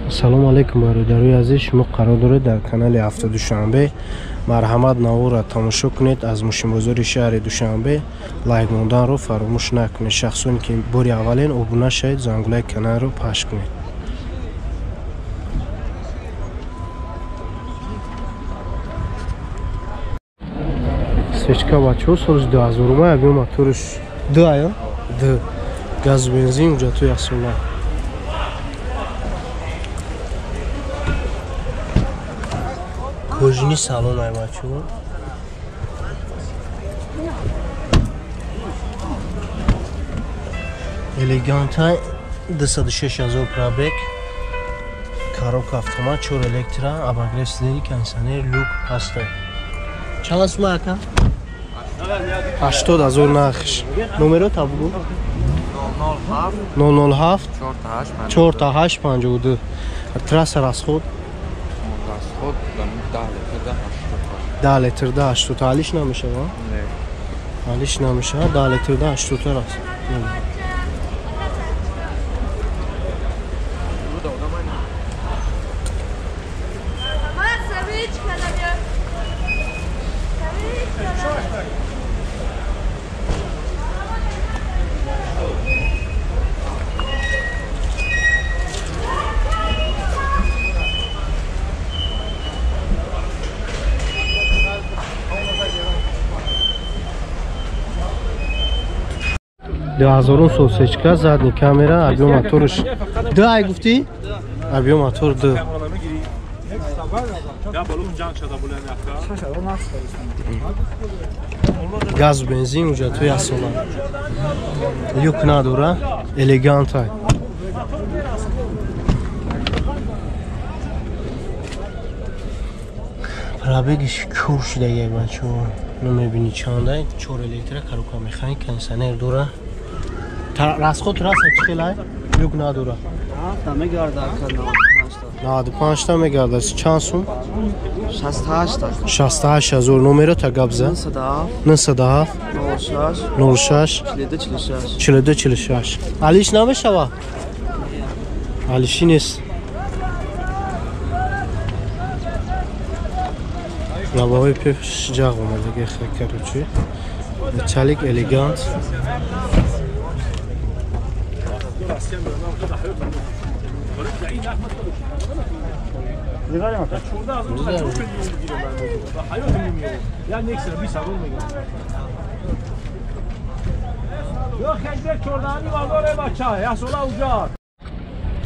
Салом алейкум, бародарои азиз, шумо қарор доред дар канали Авто Душанбе. Марҳамат, наворро тамошо кунед. Аз мошинбозори шаҳри Душанбе лайк монданро фаромӯш накунед. Шахсоне ки бори аввалин обуна шавед, зангулаи каналро пахш кунед. Свечка бачаҳо соли 2000 объем моторш 2 ая 2 газ бензин ҳуҷҷатҳои яксола. Кожини салон ай бачаҳо. Элегантай 206 000 пробег, коробка автомат, 4 электро, обогрев сидений, кондиционер, люк ҳастай. Чанд аст ака? 80 000 нархш. Номеро табгу? 007 48 52. Трасса расход? Расход 10 литр 10 литр да 80. Алиш намешава? Не. Алиш намешава, 10 литр да 80 раст. Дуҳазорум сол сечка, задний камера, объем моторш ду ай гуфтӣ? Объем мотор ду. Газу бензин, ҳуҷҷатҳои яксола. Люк надора, элегантай. Пробегиш кур шудагиай бачаҳо. Намебинӣ чандай, чор электро, коробка механик, кондиционер дора. Расход трасса чӣ хелай? Люк надора. 95 та мегардад. Чанд сум? 68 ҳазор. Номеро та гап зад? 97 06 42 46. Алиш намешава? Алиши нест. Лабаҳои пеш ҷағ омадаги, короче. Металлик, элегант.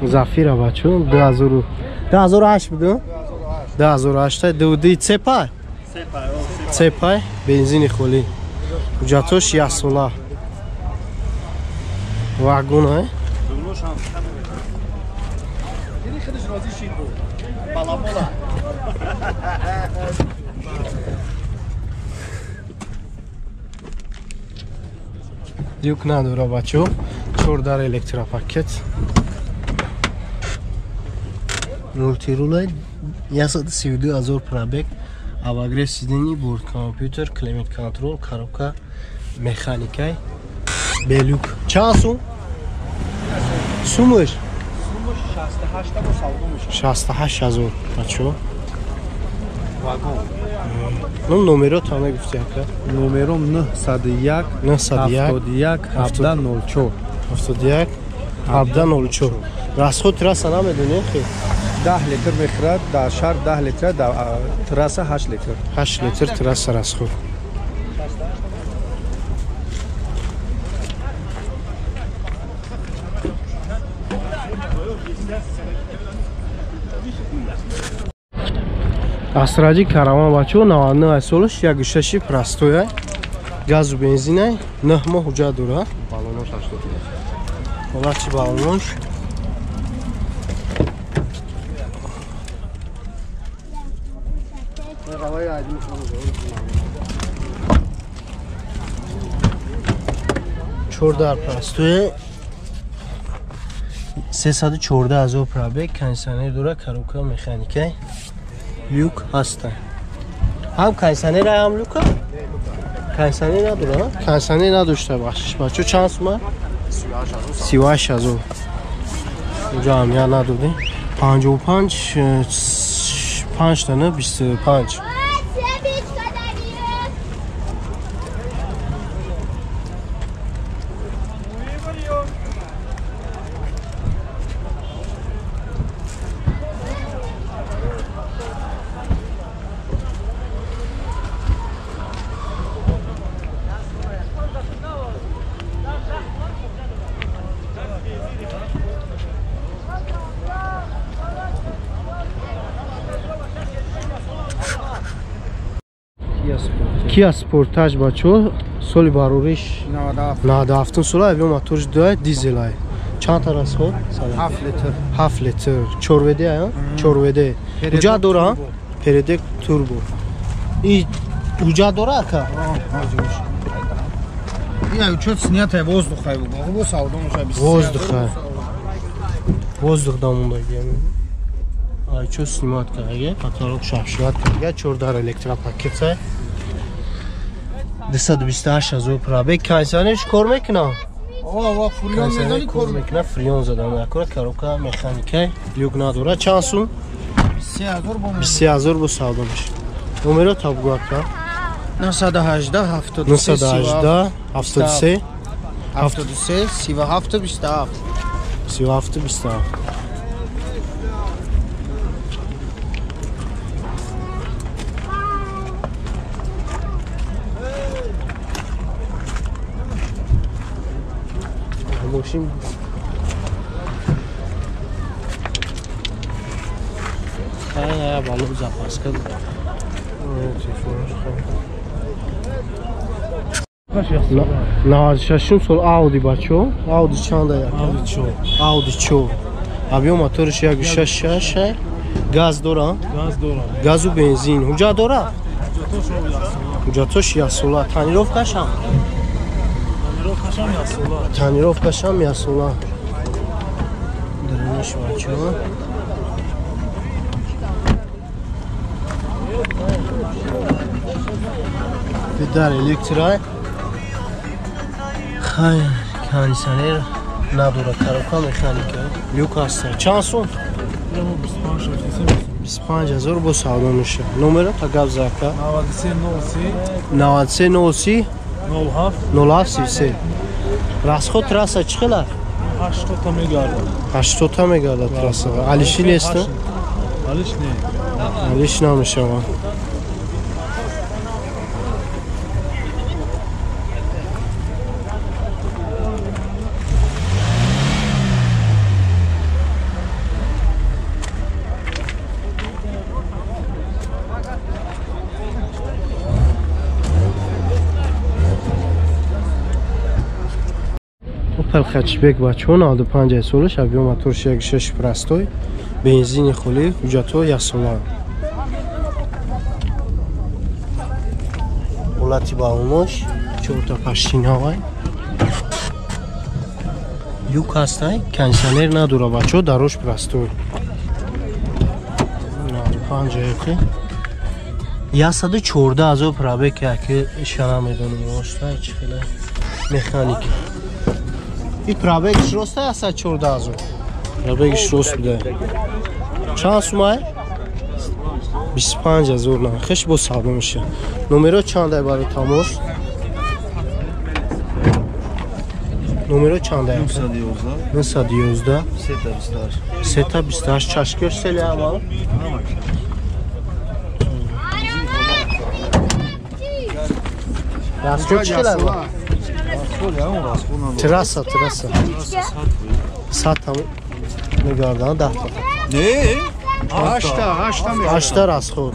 Зафира бачо 2008 буду 2008 дуди цепай цепай бензини холӣ, ҳуҷҷатош яксола, вагон ай. Люк надора бачо, чор дар электропакет, мультирулай, 132 000 пробег, обогрев сидений, борт компьютер, климат контроль, коробка механикай, бе люк. Чанд сум? Сумаш? 68 000 бачо. Ну, номеро та мегуфти, ака? Номером 901 901 71 17 04. 71 17 04. Расход трасса намедонӣ хе? 10 литр мехӯрад дар шаҳр, 10 литр, дар трасса 8 литр. 8 литр трасса расход. Астраҷи Караван бачаҳо, 99 солаш, як шаши простоя, газу бензинай, 9 моҳ ҳуҷҷат дора. Баллонош 80. Ҳолати баллонош чордар простоя, 314 000 пробег, кондиционер дора, коробка механикай, люк ҳаста. Ҳам кондиционер, ҳам люка? Кондиционер надора, кондиционер надошта. Бахшиш бачо, чанд сума? 38 000. Инҷо аҳамият надодем. 55 5 тана 25. Kia Sportage бачо соли барориш 97 сола авио моторш 2 дизелай. Чанд та расход? 7 литр. 7 литр. 4 ВД ая? 4 ВД. Уҷа дора? Передек турбо. И уҷа дора ака? Я учет снятая воздуха его. Бо савдо муша 23. Воздуха. Воздух дамундаги. Ай чо снимат кардаги? Потолок шапшиват кардаги. 4 дар электропакет. 228 ҳазор пробег. Кондиционерш кор мекунад? Фрион мезани кор мекунад. Фрион задан накора, коробка механика, люк надора. Чанд сум? 23 ҳазор бо савдо мешавад. Номеро табгӯ ака? 918 918 73 73 37 27 37 27. Мошин ая балу запаска. На 96 сол Audi бачо. Audi чанда яка? Audi 4. Audi 4. Объем моториш 1.6 газ дора? Газ дора. Газу бензин. Ҳуҷҷат дора? Ҳуҷҷатош яксола. Тонировкашам? Тонировкашам яксола. Даруниш бачо. Дар электро. Хай, кондиционер надора, коробка механика. Люк аст. Чанд сум? 25 ҳазор бо савдо мешавад. Номеро та гап зака? 93 03 07 07 33. Расход трасса чӣ хел? 80 та мегардад. 80 та мегардад трасса. Алиши нест? Алиш не. Алиш намешавад. Opel Hatchback бачо 95 солаш, объем моторш 1.6 простой, бензини холӣ, ҳуҷҷатҳо яксола. Ҳолати балонош 4 та паштинавай. Люк ҳастай, кондиционер надора бачо, дарош простой. 95 яки. 114 ҳазор пробег яки ишара медонам, ростай чӣ хеле механик. И пробегш рост аст 114 ҳазор. Пробегш рост буда. Чанд сумай? 25 ҳазор нархиш бо савдо мешавад. Номеро чандай барои тамос? Номеро чандай? 911 328. Чашкиёш сели ама? Расход чӣ хел? Трасса, трасса. Сата мегарданд 10 та. Не? 8 та, 8 та мегарданд. 8 та расход.